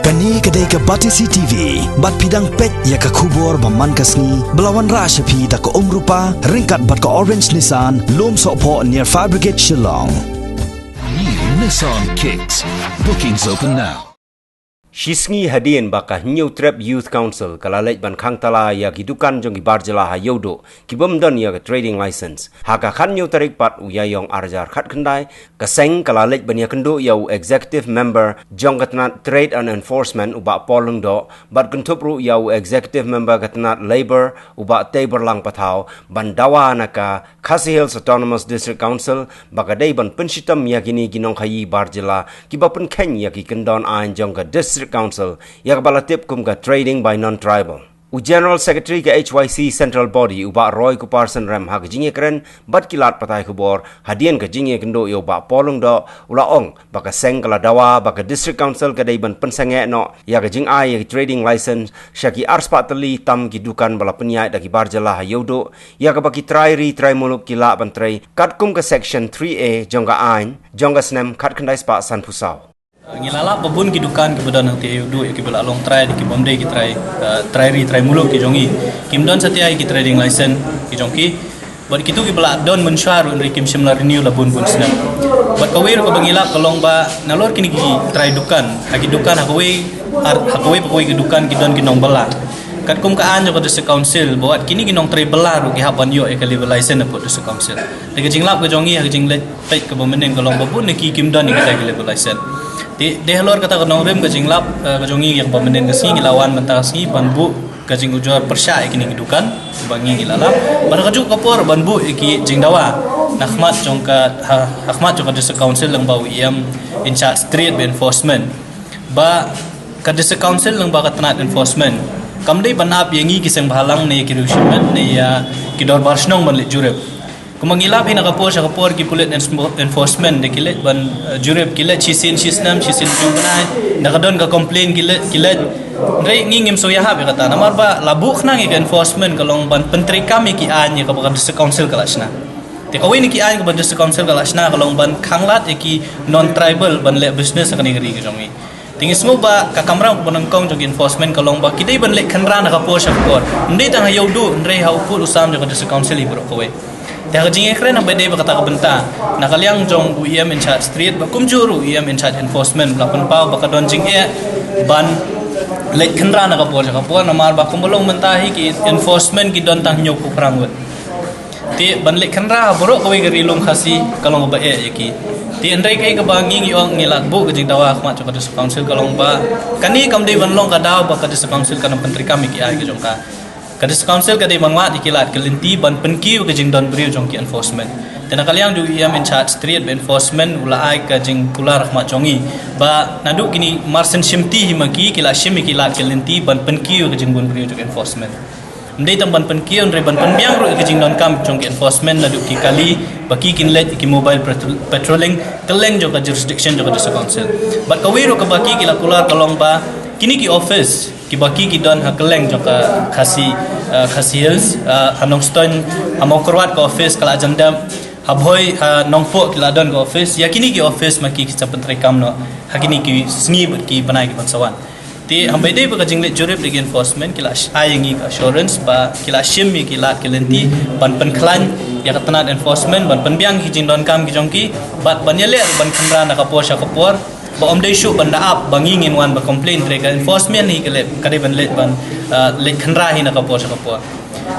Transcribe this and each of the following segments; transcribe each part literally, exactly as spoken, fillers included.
Kane ka dei ka Batesi T V, bad phi dang peit ïa ka khubor ba man ka sngi, ba la wanrah sha phi da ka Umrupa, ryngkat bad ka Orange Nissan, Lumsohphoh near Fire Brigade Shillong. New Nissan Kicks. Bookings open now. Shisngi hadien ba ka Hynñiewtrep Youth Council ka la leit ban khang tala ïa ki dukan jong ki bar jylla ha Ïewduh, ki bym don ïa ka trading license. Ha ka khathynñiew tarik pat u Ïaïong arhajar khatkhyndai, ka seng ka la leit ban ïakynduh ïa u executive member jong ka tnat Trade and Enforcement u Bah Paul Lyngdoh, bad kynthup ruh ïa u executive member ka tnat Labour u Bah Teiborlang Pathaw, ban dawa na ka Khasi Hills Autonomous District Council ba ka dei ban pynshitom ïa kine ki nongkhaïi bar jylla kiba pynkheiñ ïa ki kyndon aiñ jong ka District Council, ïa kaba la tip kum ka trading by non-tribal. U General Secretary ka H Y C Central Body u Bah Roy Kupar Synrem ha ka jingïakren bad ki lad pathai khubor hadien ka jingïakynduh ïa u Bah Paul Lyngdoh, u la ong ba ka seng ka la dawa ba ka District Council ka dei ban pynsangeh noh ïa ka jingai ïa ki trading license sha ki arspah tylli tam ki dukan ba la pynïaid da ki bar jylla ha Ïewduh, ïa kaba ki trai ri trai muluk ki lah ban trei katkum ka Section three A jong ka aiñ jong ka snem khatkhyndai spah sanphew saw. Ngi la lap ba bun ki dukan kiba don hangtei ha Ïewduh, kiba la long trai, ki bym dei ki trai, eh, trai ri trai muluk ki jong ngi. Kim don satia ïa ki trading license ki jong ki. Bad kitu kiba la don mynshuwa ruh hynrei kim shym la renew la bun bun snem. Bad kawei ruh kaba ngi lap ka long ba nalor kine ki trai dukan, ha ki dukan ha kawei, ha kawei pa kawei ki dukan ki don ki nongbylla. Katkum ka aiñ jong ka District Council, ba wat kine ki nongtrei bylla ruh ki hap ban ïoh ïa ka liquor license hapoh District Council. Te ka jinglap ka jong ngi ha ka jingleit peit kaba mynnin ka long ba bun na ki kim don ïa kita ki liquor license. Te dei halor kata ka nongrim ka jinglap, eh, ka jong ngi ïa kaba mynnin ka sngi ngi la wan mynta ka sngi ban buh ka jingujor pyrshah ïa kine ki dukan ba ngi ngi la lap. Bad ha kajuh ka por ban buh ïa ki jingdawa na khmat jong ka, ha, ha khmat jong ka District Council lyngba u E M in charge Trade bad Enforcement. Ba ka District Council lyngba ka tnat enforcement kam dei ban ap ïa ngi ki seng bhalang ne ki riew shimet ne ïa ki dorbar shnong ban leit jurip. Kumba ngi lap hi na ka por sha ka por ki pulit ensmo-, enforcement de ki leit ban, eh, jurip, ki leit shisien shisnem, shisien ju bnai. Da ka don ka complain ki leit, ki leit. Hynrei ngi ngim sngewïahap ïa kata. Namar ba la buh khnang ïa ka enforcement ka long ban pyntreikam ïa ki aiñ ïa kaba ka District Council ka la shna. Te kawei na ki aiñ kaba District Council ka la shna ka long ban khanglad ïa ki non-tribal ban leh business ha kane ka ri ka jong ngi. Te ngi sngew ba ka kamram kaba nyngkong jong ki enforcement ka long ba ki dei ban leit khynra na ka por sha ka por. Ym dei tang ha Ïewduh, hynrei ha u pud u sam jong ka District Council hi baroh kawei. Te ha ka jingïakren haba ïadei bad kata ka bynta, na ka liang jong u E M in charge Trade bad kumjuh ruh u E M in charge Enforcement u la pynpaw ba ka don jingeh ban leit khynra na ka por sha ka por, namar ba kumba long mynta hi ki enforcement ki don tang hynñiewphew phrang wut. Te ban leit khynra ha baroh kawei ka Ri Lum Khasi ka long kaba eh ïa ki. Te hynrei kaei kaba ngi ngi ong, ngi la buh ka jingdawa ha khmat jong ka District Council ka long ba kane kam dei ban long ka daw ba ka District Council kan pyntreikam ïa ki aiñ ka jong ka. Ka District Council ka dei ban wad ïa ki lad ki lynti ban pynkiew ïa ka jingdon briew jong ki enforcement. Te na ka liang jong u E M in charge Trade bad Enforcement u la ai ka jingkular ha khmat jong ngi ba naduh kine mar shen shimti hi ma ki, ki la shim ïa ki lad ki lynti ban pynkiew ïa ka jingbun briew jong ki enforcement. Ym dei tang ban pynkiew, hynrei ban pynbiang ruh ïa ka jingdonkam jong ki enforcement naduh ki kali ba ki kin leit ïa ki mobile patrol-, patrolling kylleng jong ka jurisdiction jong ka District Council. Bad kawei ruh kaba ki ki la kular ka long ba kine ki office kiba ki ki don ha kylleng jong ka Khasi, eh, Khasi Hills, eh, ha Nongstoiñ, ha Mawkyrwat ka office ka la jan dep, ha Bhoi, ha Nongpoh ki la don ka office, ïa kine ki office ma ki ki sa pyntreikam noh ha kine ki sngi bad ki bnai ki ban sa wan. Te haba ïadei bad ka jingleit jurip da ki enforcement ki la sh-, ai ïa ngi ka assurance ba ki la shim ïa ki lad ki lynti ban pynkhlaiñ ïa ka tnat enforcement ban pynbiang ki jingdonkam ki jong ki bad ban ïaleh ban khynra na ka por sha ka por. Ba ym dei shuh ban da ap ba ngi ngin wan ba complain, hynrei ka enforcement hi ka leit, ka dei ban leit ban, ah, leit khynra hi na ka por sha ka por.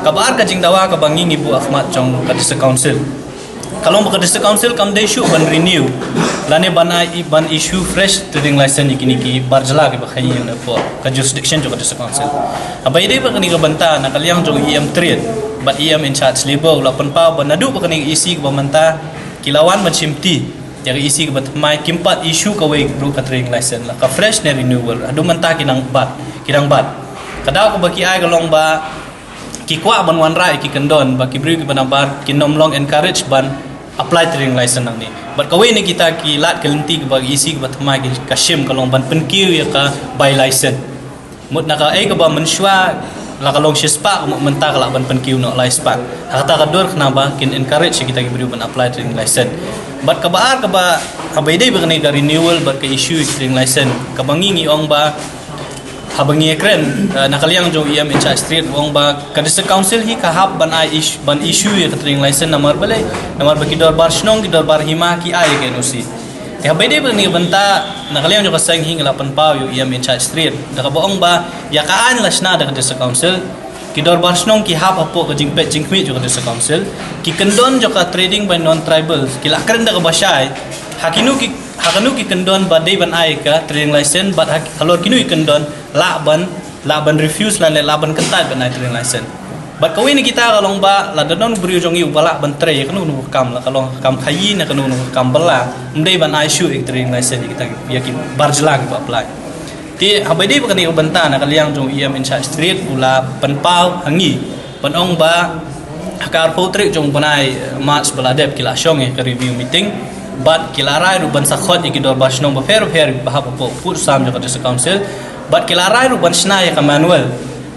Kaba ar ka jingdawa kaba ngi ngi buh ha khmat jong ka District Council ka long ba ka District Council kam dei shuh ban renew lane ban ai, ban issue fresh trading license ïa kine ki bar jylla kiba kheiñ ïa na ka jurisdiction jong ka District Council. Haba ïadei bad kane ka bynta, na ka liang jong E M Trade bad E M in charge Labour u la pynpaw ba naduh ba kane ka E C kaba mynta ki la wan ban shimti ïa ka E C kaba thymmai, kim pat issue kawei ruh ka trading license, la ka fresh ne renewal. Haduh mynta ki nang bat, ki nang bat. Ka daw kaba ki ai ka long ba ki kwah ban wanrah ïa ki kyndon, ba ki briew kiba nabar kin ym long encourage ban apply trading license nangne. Bad kawei na kita ki lad ki lynti kiba ka E C kaba thymmai ki ka shim ka long ban pynkiew ïa ka buy license. Mut na kaei kaba mynshuwa La ka long shispah, mynta ka lah ban pynkiew noh laispah. Ha kata ka dur khnang ba kin encourage ïa kita ki briew ban apply trading license. Bad kaba ar kaba, haba ïadei bad kane ka renewal bad ka issue trading license, kaba ngi ngi ong ba, haba ngi kren, eh, na ka liang jong u E M in charge Trade u ong ba ka District Council hi ka hap ban ai ish-, ban issue ïa ka trading license namar balei, namar ba ki dorbar shnong, ki dorbar hima ki ai ïa ka N O C. Te haba ïadei bad kane ka bynta, na ka liang jong ka seng hi ngi la pynpaw ïa u E M in charge Trade da kaba ong ba ïa ka aiñ la shna da ka District Council, ki dorbar shnong ki hap hapoh ka jingpeit jingkhmih jong ka District Council, ki kyndon jong ka trading by non-tribal ki la kren da kaba shai, ha kino ki, ha kano ki kyndon ba dei ban ai ka trading license bad ha, halor kino ki kyndon lah ban, lah ban refuse lane lah ban kyntait ban ai trading license. Bad kawei na kita ka long ba lada don u briew jong ngi uba lah ban trei ïa kano kano ka kam, la ka long ka kam khaïi ne kano kano ka kam bylla, ym dei ban ai shuh ïa ka trading license ïa kita, ïa ki bar jylla kiba apply. Te haba ïadei bad kane ka bynta, na ka liang jong u E M in charge Trade u la pynpaw ha ngi ban ong ba ha ka arphew tarik jong u bnai, eh, March ba la dep ki la shong ïa ka review meeting bad ki la rai ruh ban sa khot ïa ki dorbar shnong bapher bapher ba hap hapoh u pud u sam jong ka District Council bad ki la rai ruh ban shna ïa ka manual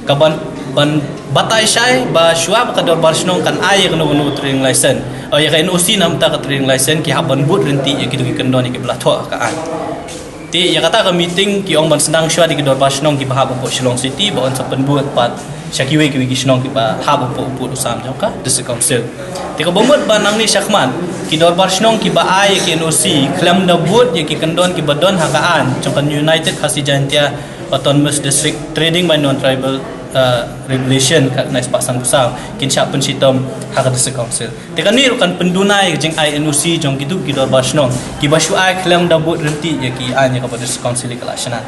ka ban, ban batai shai ba shuwa ba ka dorbar shnong kan ai ïa kano kano trading license, eh, ïa ka N O C namar ka trading license, ki hap ban bud ryntih ïa kito ki kyndon ïa kiba la thoh ha ka aiñ. Te ïa kata ka meeting ki ong ban sdang shuwa da ki dorbar shnong kiba hap hapoh Shillong City ba yn sa pynbud pat sha kiwei kiwei ki shnong kiba hap hapoh u pud u sam jong ka District Council. Te kaba mut ba nangne shakhmat ki dorbar shnong kiba ai ïa ki N O C khlem da bud ïa ki kyndon kiba don ha ka aiñ jong ka United Khasi Jaintia Autonomous District Trading by Non-Tribal, uh, Regulation ka nai spah san phew saw kin shah pynshitom ha ka District Council. Te kane ruh kan pynduna ïa ka jingai N O C jong kito ki dorbar shnong kiba shu ai khlem da bud ryntih ïa ki aiñ ïa kaba District Council ka la shna.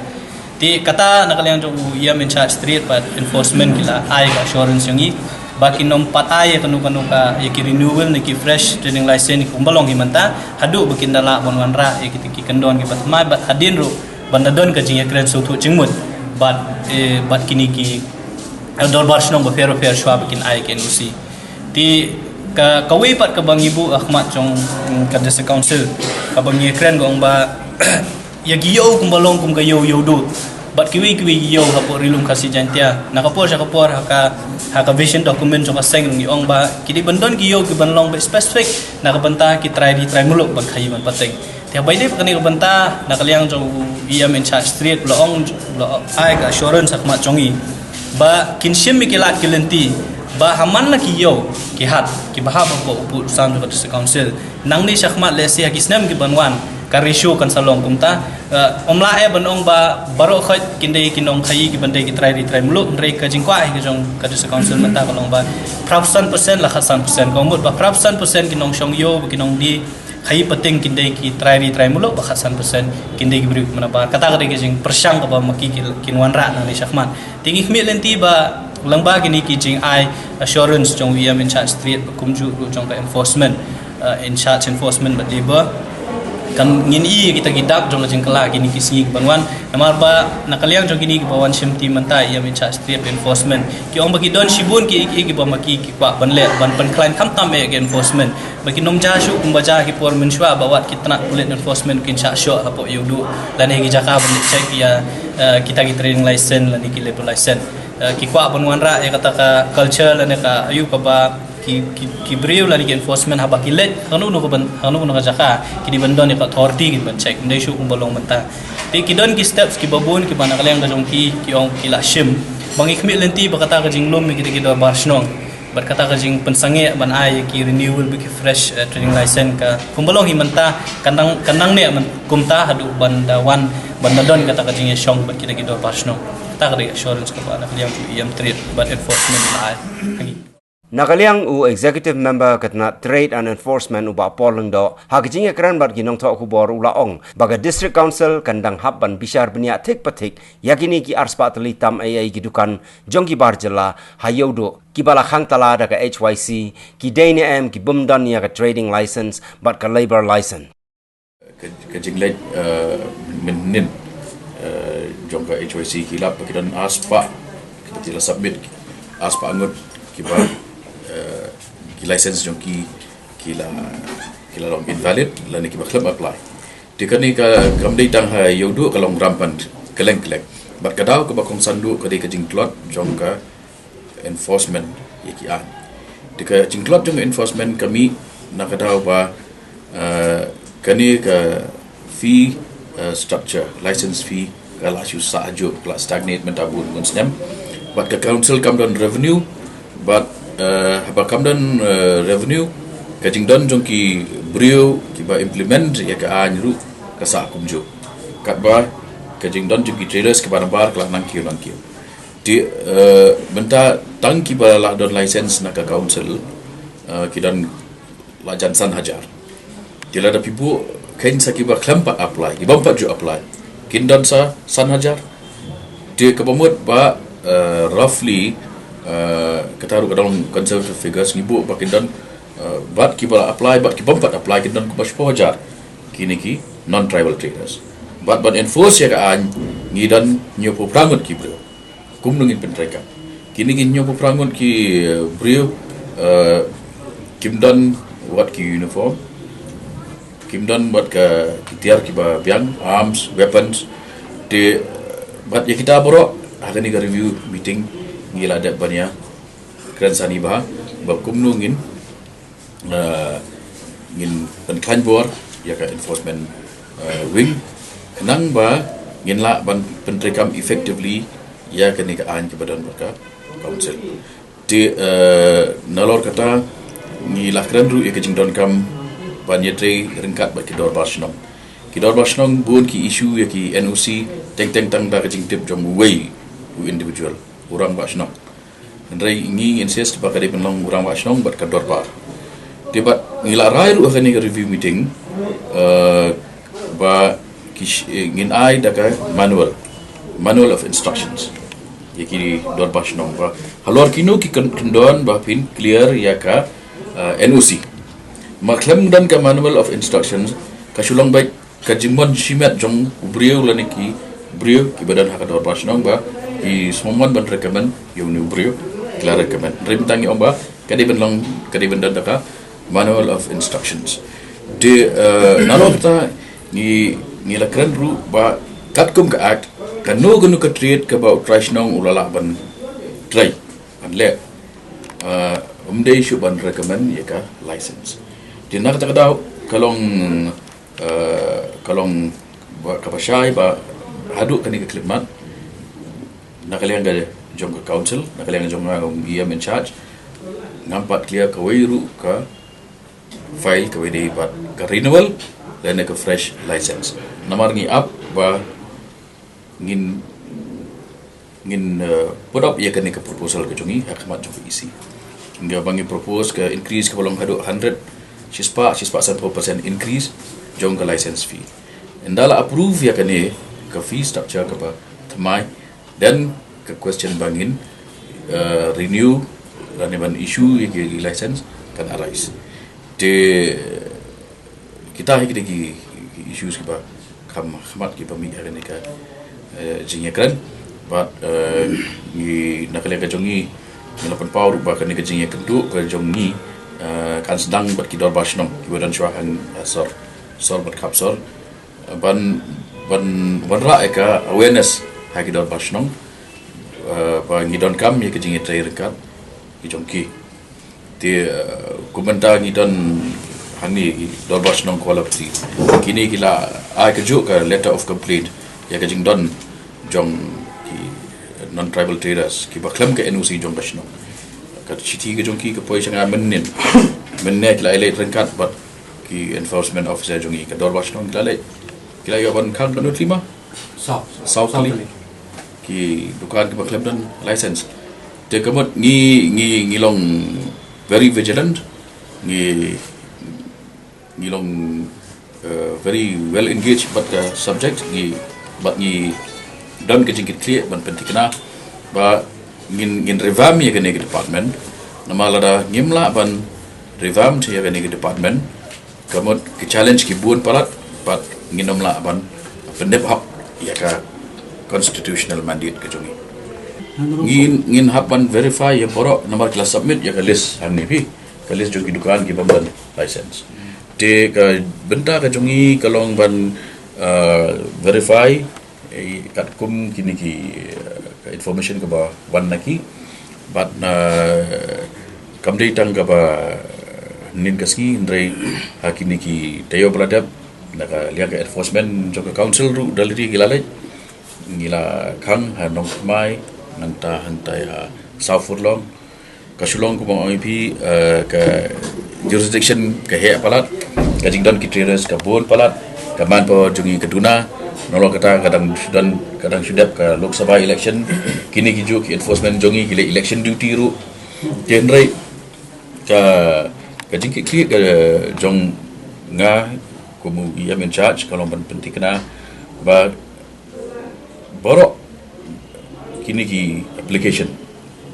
Te kata na ka liang jong u E M in charge Trade bad enforcement ki la ai ka assurance jong ngi ba kin ym pat ai ïa kano kano ka, ïa ki renewal ne ki fresh trading license kumba long hi mynta haduh ba kin da lah ban wanrah ïa kito ki kyndon kiba thymmai bad hadien ruh ban da don ka jingïakren sngewthuh jingmut bad, eh, bad kine ki, eh, dorbar shnong bapher bapher shuwa ba kin ai ka N O C. Te ka, kawei pat kaba ngi buh ha khmat jong, mm, ka District Council, kaba ngi kren ka ong ba ïa ki ïew kumba long kum ka ïew Ïewduh bad kiwei kiwei ki ïew hapoh Ri Lum Khasi Jaintia, na ka por sha ka por ha ka, ha ka vision document jong ka seng ruh ngi ong ba ki dei ban don ki ïew kiban long beit specific na ka bynta ki trai ri trai muluk ban khaïi ban pateng. Te haba ïadei bad kane ka bynta, na ka liang jong u E M in charge Trade u la ong, u la ai ka assurance ha khmat jong ngi ba kin shim ïa ki lad ki lynti ba ha man la ki ïew ki hat kiba hap hapoh u pud u sam jong ka District Council. Nangne shakhmat lehse ha ki snem kiban wan ka ratio kan sa long kumta. Eh, ym lah eh ban ong ba baroh khoit kin dei ki nongkhaïi kiban dei ki trai ri trai muluk, hynrei ka jingkwah hi ka jong ka District Council mynta ka long ba phra phew san percent la khatsan percent. Ka mut ba phra phew san percent ki nongshong ïew bad ki nongdie khaïi pateng kin dei ki trai ri trai muluk, ba khatsan percent kin dei ki briew kiba nabar. Kata ka dei ka jingpyrshang kaba ma ki ki, kin wanrah nangne shakhmat. Te ngi khmih lynti ba lyngba kine ki jingai assurance jong u E M in charge Trade bad kumjuh ruh jong ka enforcement, eh, in charge enforcement bad labour, kan ngin ïoh kita ki dak jong ka jingkylla kine ki sngi kiban wan. Namar ba na ka liang jong kine kiba wan shim team mynta, E M in charge Trade bad enforcement, ki ong ba ki don shibun ki, ki, kiba ma ki ki kwah ban leh ban pynkhlaiñ khamtam eh ka enforcement. Ba kin ym jia shuh kumba jia ki por mynshuwa ba wat ki tnat pulit enforcement kin shah shoh hapoh Ïewduh lane ki jaka ban leit check ïa, eh, kita ki trading license lane ki labour license. Eh, ki kwah ban wanrah ïa kata ka culture lane ka aïu kaba ki, ki, ki briew lane ki enforcement haba ki leit ha kano kano ka ban, ha kano kano ka jaka ki dei ban don ïa ka authority kin ban check. Ym dei shuh kumba long mynta. Te ki don ki steps kiba bun kiba na ka liang ka jong ki, ki ong ki la shim. Ba ngi khmih lynti ba kata ka jinglum ïa kita ki dorbar shnong bad kata ka jingpynsangeh ban ai ïa ki renewal bad ki fresh, eh, trading license ka kumba long hi mynta, kan nang, kan nang neh myn-, kumta haduh ban da wan, ban da don kata ka jingïashong bad kita ki dorbar shnong. Kata ka dei assurance kaba na ka liang u E M Trade bad enforcement la ai ha ngi. Na ka liang u Executive Member ka tnat Trade and Enforcement u Bah Paul Lyngdoh, ha ka jingïakren bad ki nongthoh khubor u la ong ba ka District Council kan dang hap ban bishar bniah thik pa thik ïa kine ki arspah tylli tam eiei ki dukan jong ki bar jylla ha Ïewduh kiba la khang tala da ka H Y C, ki dei ne em ki bym don ïa ka trading license bad ka labour license. Ka, ka jingleit, eh, mynnin, eh, jong ka H Y C ki lap ba ki don arspah, ki la submit arspah ngut kiba, eh, ki license jong ki, ki la, ki la long invalid lane kiba khlem apply. Te kane ka, kam dei tang ha Ïewduh, ka long rampant kylleng kylleng. Bad ka daw kaba kongsan duh ka dei ka jingtlot jong ka enforcement ïa ki aiñ. Te ka jingtlot jong enforcement ka mih na ka daw ba, eh, kane ka fee, eh, structure, license fee, ka la shu sah juh, ka la stagnate mynta bun bun snem. Bad ka council kam don revenue, bad, eh, haba kam don, eh, revenue, ka jingdon jong ki briew kiba implement ïa ka aiñ ruh ka sah kumjuh. Katba ka jingdon jong ki traders kiba nabar ka la nang kiew nang kiew. Te, eh, mynta tang kiba la don license na ka council, eh, ki don la jan san hajar. Te lada phi buh khein sa kiba khlem pat apply, ki bym pat ju apply, kin don sa san hajar. Te kaba mut ba, eh, roughly, eh, kata ruh ka dang conservative figures, ngi buh ba kin don, eh, bad kiba la apply, bad ki bym pat apply, kin don kumba shiphew hajar kine ki non-tribal traders. Bad ban enforce ïa ka aiñ, ngi don hynñiewphew phra ngut ki briew. Kumno ngin pyntreikam? Kine ki hynñiewphew phra ngut ki, eh, briew, eh, kim don wat ki uniform, kim don wat ka ki tiar kiba biang, arms, weapons. Te, eh, bad ïa kita baroh, ha kane ka review meeting ngi la dep ban ïakren sani bha ba kumno ngin, eh, ngin pynkhlaiñ bor ïa ka enforcement, eh, wing, khnang ba ngin lah ban pyntreikam effectively ïa kane ka aiñ kaba don bad ka council. Te, eh, nalor kata ngi la kren ruh ïa ka jingdonkam ban ïatrei ryngkat bad ki dorbar shnong. Ki dorbar shnong bun ki issue ïa ki N O C teng teng tang da ka jingtip jong uwei u individual, u rangbah shnong. Hynrei ngi insist ba ka dei ban long u rangbah shnong bad ka dorbar. Te bad ngi la rai ruh ha kane ka review meeting, eh, ba ki sh-, eh, ngin ai da ka manual, manual of instructions ïa ki dorbar shnong ba halor kino ki kyn-, kyndon ba phin clear ïa ka, eh, N O C. Ma khlem don ka manual of instructions, ka shu long beit ka jingmon shimet jong u briew lane ki briew kiba don ha ka dorbar shnong ba ki sngewmon ban recommend ïa une u briew, ki la recommend. Hynrei mynta ngi ong ba ka dei ban long, ka dei ban don da ka manual of instructions. Te, eh, nalor kata ngi, ngi la kren ruh ba katkum ka act, kano kano ka trade kaba u trai shnong u la lah ban trei, ban leh, eh, um dei shuh ban recommend ïa ka license. Te na kata ka daw ka long, eh, ka long ba, kaba shai ba haduh kane ka khyllipmat, na ka liang ka jong ka council, na ka liang jong nga, um, E M in charge, ngam pat clear kawei ruh ka file kaba dei bad ka renewal lane ka fresh license. Namar ngi ap ba ngin, ngin, eh, put up ïa kane ka proposal ka jong ngi ha khmat jong ka E C. Ngi ba ngi propose ka increase kaba long haduh hundred, shispah, shispah sanphew percent increase jong ka license fee. Ynda la approve ïa kane ka fee structure kaba thymmai, then ka question ba ngin, eh, renew lane ban issue ïa ki license kan arise. Te kita hi kita ki, ki issues kiba kham khmat kiba mih ha kane ka, eh, jingïakren. Bad, eh, ngi na ka liang ka jong ngi, ngi la pynpaw ruh ba kane ka jingïakynduh ka jong ngi, eh, kan sdang bad ki dorbar shnong kiba don shuwa hang, eh, sor, sor bad khap sor, ban, ban wanrah ïa ka awareness ha ki dorbar shnong, eh, ba ngi donkam ïa ka jingïatrei ryngkat ki jong ki. Te, eh, kumta ngi don hangne ki dorbar shnong Kuala Pti. Kine ki la ai kajuh ka letter of complaint ïa ka jingdon jong ki non-tribal traders kiba khlem ka N O C jong ka shnong. Ka shithi ka jong ki ka poi sha nga mynnin. Mynne ki la ai leit ryngkat bad ki enforcement officer jong ngi, ka dorbar shnong ki la leit. Ki la ïoh ban khang ka nut lima. Saw. Saw kali. Ki dukan kiba khlem don license. Te ka mut ngi, ngi, ngi long very vigilant. Ngi, ngi long, eh, very well engaged bad ka subject, ngi, bad ngi don ka jingkitkhlieh ban pynthikna ba ngin, ngin revamp ïa kane ka department. Namar lada ngim lah ban revamp ïa kane ka department, ka mut ki challenge ki bun palat, bad ngin ym lah ban pyndep hok ïa ka constitutional mandate ka jong ngi. Ngin, ngin hap ban verify ïa baroh namar ki la submit ïa ka list hangne phi. Ka list jong ki dukan ki bym don license. Te ka bynta ka jong ngi ka long ban, uh, verify, eh, katkum kine ki, uh, ka information kaba wan na ki. Bad na kam dei tang kaba nin ka sngi, hynrei ha kine ki taïew ba la dep, na ka liang ka enforcement jong ka council ruh da lade ngi la leit, ngi la khang ha Nongthymmai, nangta hangtai ha South Furlong, ka Shillong kumba ong ïa phi, eh, ka jurisdiction ka heh palat, ka jingdon ki traders ka bun palat, ka manpower jong ngi ka duna, nalor kata ka dang shu don, ka dang shu dep ka Lok Sabha election, kine ki juh ki enforcement jong ngi ki leh election duty ruh. Te hynrei ka, ka jingkit khlieh ka jong nga kum u E M in charge ka long ban pynthikna ba baroh kine ki application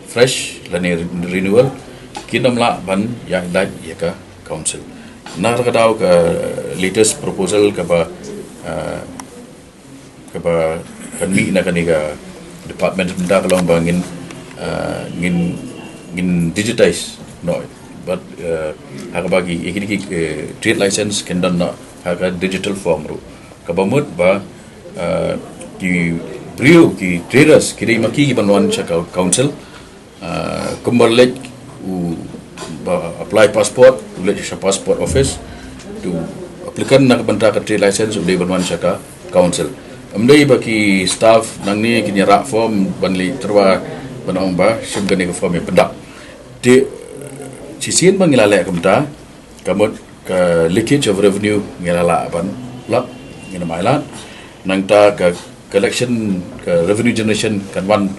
fresh lane renewal kin ym lah ban ïaid lait ïa ka council. Na kata ka daw ka latest proposal kaba, ah, kaba kan mih na kane ka department mynta ka long ba ngin, ah, ngin, ngin digitize noh. Bad, ah, ha kaba ki, ïa kine ki, eh, trade license kin don noh ha ka digital form ruh. Kaba mut ba, ah, ki briew, ki traders, ki dei ma ki ki ban wan sha ka council. Ah, kumba leit u ba apply passport, u leit sha passport office. Tu applicant na ka bynta ka trade license u dei ban wan sha ka council. Ym dei ba ki staff nangne kin ïarah form ban leit tyrwa ban ong ba shim kane ka form ïa pyndak. Te shisien ba ngi la leh kumta, ka mut ka leakage of revenue ngi la lah ban lap, ngin ym ailad. Nangta ka collection, ka revenue generation kan wan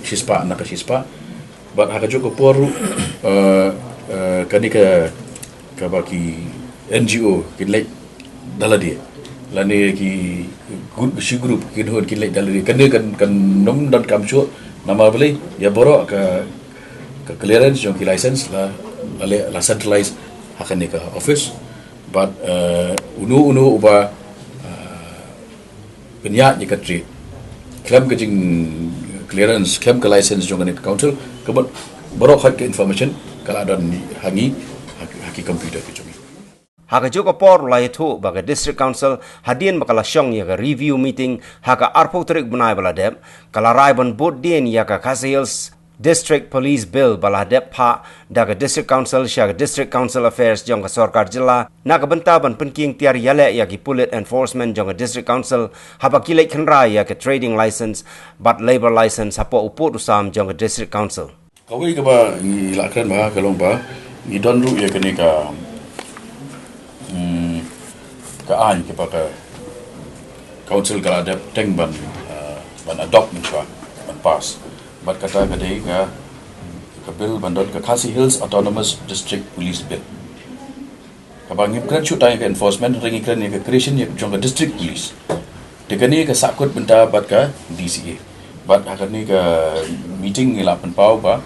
shispah na ka shispah. Bad ha kajuh ka por ruh, eh, eh, kane ka, kaba ki N G O kin leit da lade, lane ki group, shi group ki hynhun kin leit da lade. Kane kan, kan ym donkam shuh, namar balei, ïa baroh ka, ka clearance jong ki license la, la leh, la centralize ha kane ka office. Bad, eh, uno uno uba, eh, pynïaid ïa ka trade khlem ka jing clearance, khlem ka license jong kane ka council, ka mut baroh khoit ka information ka la don ha ngi, ha, ha ki computer ki jong ngi. Ha kajuh ka por la ïathuh ba ka District Council hadien ba ka la shong ïa ka review meeting ha ka arphew tarik bnai ba la dep, ka la rai ban bud dien ïa ka Khasi Hills District Police Bill ba la dep phah da ka District Council sha ka District Council Affairs jong ka sorkar jylla, na ka bynta ban pynkieng tiar ïaleh ïa ki pulit enforcement jong ka District Council haba ki leit khynra ïa ka trading license bad labour license hapoh u pud u sam jong ka District Council. Kawei kaba ngi la kren bha ka long ba ngi don ruh ïa kane ka, hmm, ka aiñ kaba ka council ka la dep teng ban, uh, ban adopt mynshwa, ban pass. Bad kata ka dei ka, ka bill ban don ka Khasi Hills Autonomous District Police Bill. Kaba ngim kren shuh tang ïa ka enforcement, hynrei ngi kren ïa ka creation ïa jong ka district police. Te kane ka sahkut bynta bad ka D C A. Bad ha kane ka meeting ngi la pynpaw ba,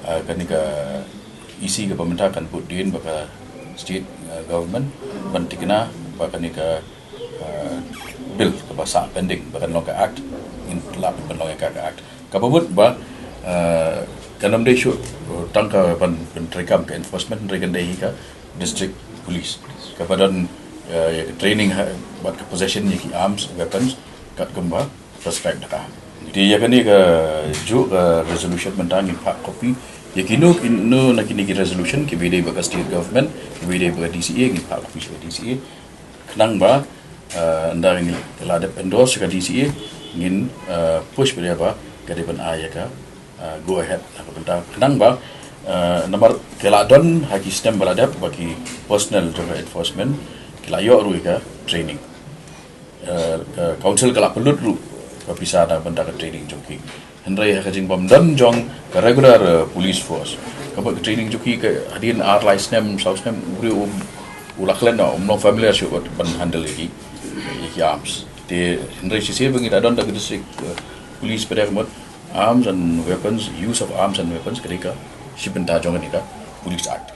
ah, kane ka E C kaba mynta kan bud dien bad ka state, ah, government ban thikna ba kane ka, ah, bill kaba sah pending ba kan long ka act, ngin lah ban long ïa ka, ka act. Kaba mut ba, ah, kan ym dei shuh, uh, tang ka ban, ban treikam ka enforcement, hynrei kan dei hi ka district police kaba don, uh, ïa ka training ha, bad ka possession ïa ki arms, weapons, katkum ba prescribe da ka. Te ïa kane kajuh ka resolution mynta ngin phah copy ïa kino kino na kine ki resolution kiba ïadei bad ka state government, kiba ïadei bad ka D C A, ngin phah copy sha ka D C A. Khnang ba, eh, ynda ngi la dep endorse ka D C A, ngin, eh, push bad ïa ba ka dei ban ai ïa ka, eh, go ahead na ka bynta. Khnang ba, eh, namar ki la don ha ki snem ba la dep ba ki personnel jong ka enforcement ki la ïoh ruh ïa ka training. Eh, ka council ka la pynlut ruh ka pisa na ka bynta ka training jong ki. Hynrei ha ka jingbym don jong ka regular, eh, police force, ka bad ka training jong ki ka hadien ar lai snem, saw snem, u briew um, u la klet noh, um long familiar shuh bad ban handle ïa ki, ïa ki arms. Te hynrei shisien ba ngi la don da ka district, eh, police, pat ka mut arms and weapons, use of arms and weapons ka dei ka shi bynta jong kane ka Police Act.